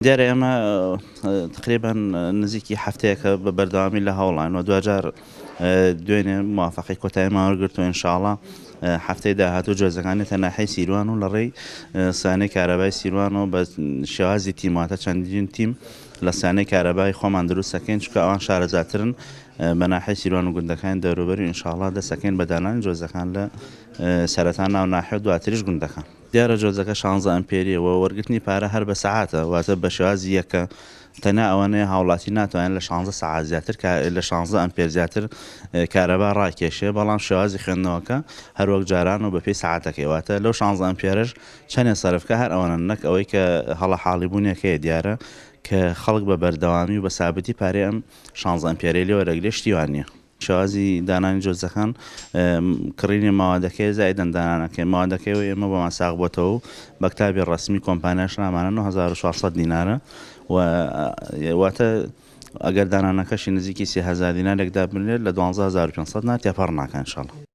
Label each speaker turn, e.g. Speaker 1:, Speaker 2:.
Speaker 1: دیارە ئێمە تقریبا نزیکی هەفتەیەکە بە بەردەوامی لە هەوڵان و دواجار دوێنێ موافقەی کۆتاییمان وەرگرت و ئینشاڵا هەفتەی داهاتوو جۆزەکانی تەناحی سیروان و لە ڕێی سانەی کارەبای سیروان و بە شێوازی تیم واتە چەندین تیم لە سانەی کارەبای خۆمان دروست دەکەین چونکە ئەوان شارەزاترن بە ناحیەی سیروان و گوندەکانی دەوروبەری و ئینشاڵا دەست دەکەین بە دانانی جۆزەکان لە سەرەتا ناو ناحیە و دواتریش گوندەکان. دیارە جۆزەکە شانزە ئەمپێریە و وەرگرتنی پارە هەر بە سەعاتە واتە بە شێوازی یەکە تەنیا ئەوەنەیە هاوڵاتی ناتوانێت لە شانزە سەعات زیاتر لە شانزە ئەمپێر زیاتر کارەبا ڕاکێشێ بەڵام شێوازی خوێندنەوەکە هەر وەک جاران و بەپێی سەعاتەکەی واتە لەو شانزە ئەمپێرەش چەنێ سەرف کا هەر ئەوەنە نەک ئەوەی کە هەڵە حاڵی بوونێک هەیە دیارە کە خەڵک بە بەردەوامی و بە سابتی پارەی ئەم شانزە ئەمپێرەی لێ وەرەگرێ شتی وا نییە. شێوازی دانانی جۆزەکان کڕینی مەوادەکەی زائیدەن دانانەکەی مەوادەکەی و ئێمە بۆمان ساغ بۆتەوە و بە کتابی ڕەسمی کۆمپانیاش نامانە 9400 دینارە و واتە ئەگەر دانانەکەشی نزیکی 3000 دینارێک دابنرێت لە 12500 نا تێپەڕ ناکە ان شاء الله.